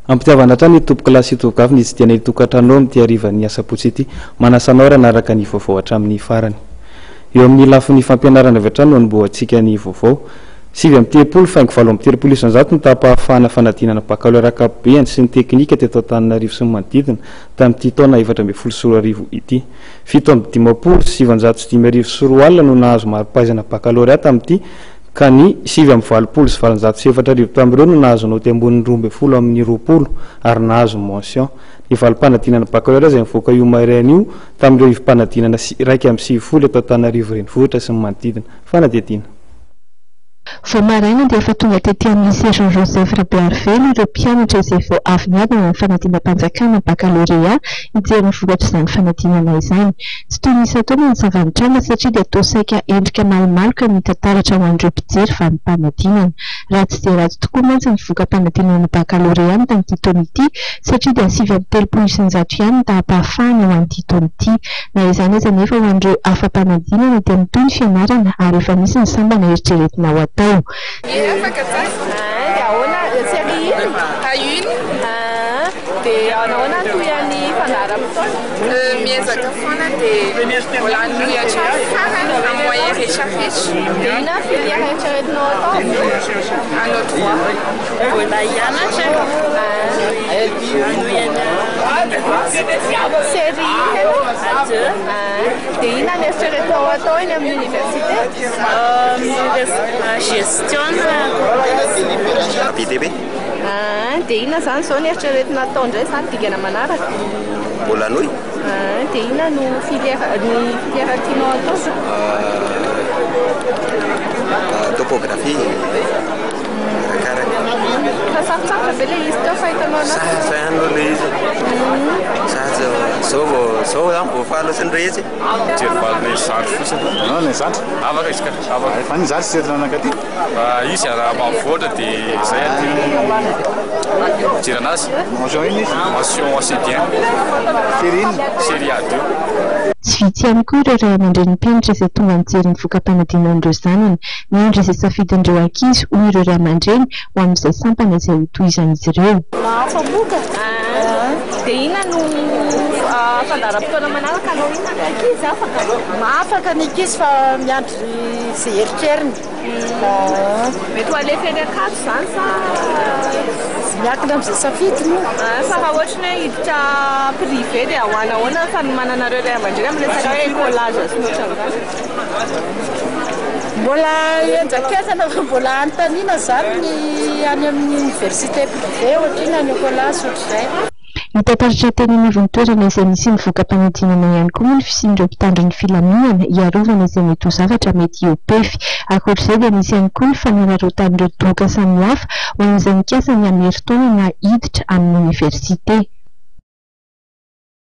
Ampitiavana hatrany ny tompokolahy sy tovovavy ny hitsidihana ity tokantrano amin'ity harivan'ny asabotsy ity. Manasa anao ary hanaraka ny vaovao hatramin'ny farany. Eo amin'ny lafiny fampianarana avy hatrany no hanombohantsika ny vaovao. 39 faingo 38% ny taham-pahafahana fanadinana bakalorea ankapobeny sy ny teknika teto Antananarivo sy ny manodidina tamin'ity taona 2014 ity. 1957 no nahazo mari-pahaizana bakalorea tamin'ity ka ny 1889 tamin'ireo no nahazo naoty ambonin'ny 12 amin'ny 20 ary nahazo mention. Ny valim-panadinana bakalorea izay nivoaka io maraina io tamin'ireo ivom-panadinana 91 eto Antananarivo Renivohitra sy ny manodidina. Fanadihadiana. Vao maraina dia efa tonga tety amin'ny Lycée Jean Joseph Rabearivelo ireo mpianatra izay vao avy niadana ny fanadinam-panjakana bakalorea hijery ny vokatr'izany fanadinana izany. Tsy toy ny isan-taona ny zava-nitranga satria dia toa saika endrika malomaloka no hita taratra ho an'ireo mpijery vanim-panadinana. Ratsy dia ratsy tokoa mantsy ny voka-panadinana bakalorea ny tamin'ity taona ity satria dia 39% ihany ny taham-pahafahana ho an'ity taona ity. Na izany aza anefa ho an'ireo afa-panadinana dia mitohy ny fianarana ary efa misy ny sambana eritreretina ho atao. Afaka tsara. Dia ahoana, série inona? À une. Dia nahoana ny tohian'ny fandaharam-potoana? Miezaka foana dia mbola hanohy hatramin'ny farany amin'ny moyen rehetra rehetra. Dia inona ny filière eritreretinao atao avy eo? Hanao droit. Mbola hianatra. Hanohy any Série inona ianao? A deux. Dia inona ny eritreretinao atao eny amin'ny université? Gestion na commerce. BTP. Dia inona izany izao ny eritreretina atao indray izany dingana manaraka? Mbola hanohy. Dia inona no filière ny filière tianao atao izao? Topographie. Arakaraka. Fa sarotsarotra ve ilay izy teo fahitanao anazy? Sarotra ihany aloha ilay izy. Sarotra. Izao vao izao zany vao faly sy ny rehetra. Mijery valiny zandry fotsiny. Nanao ny zandry? Afaka izy ka, afaka. Efa ny zandry tsy entina nankaty? Fa izy raha mahavoatra dia izay aty no mijery anazy. Mention inona izy? Mention assez bien. Série inona? Série A2. Tsy vitsy ihany koa ireo ray aman-drenin'ny mpianatra izay tonga nijery ny voka-panadinan'ireo zanany. Miandry izay safidin'ireo ankizy, hoy ireo ray aman-dreny, ho amin'izay sampana izay hotohizan'izy ireo. Mahafa-po ka! Dia inona no fandaharam-potoana manaraka hanao inona ny ankizy? Afaka? Afaka ny ankizy fa miandry izay eritreriny. Mety ho alefa eny Ankatso izany sa? Miankina amin'izay safidiny io. Fa raha ohatra ny hoe hiditra privé dia ahoana ahoana ny fanomananareo ray aman-dreny amin'ny resaka hoe écolage sy ny ohatran'izany? Mbola henjakenjana fa mbola anontaniana izany ny any amin'ny université privé ohatr'iny any écolage ohatr'izay. Hita taratra teny anivon'ny toerana izay nisian'ny voka-panadinana ihany koa moa ny fisian'ireo mpitandro ny filaminana hiarovana izay mety ho zavatra mety hihoa-pefy. Ankoatra izay dia nisy ihany koa ny fanararaotan'ireo doka samihafa ho an'izay nikasa ny hamerin-taona na hiditra amin'ny oniversite.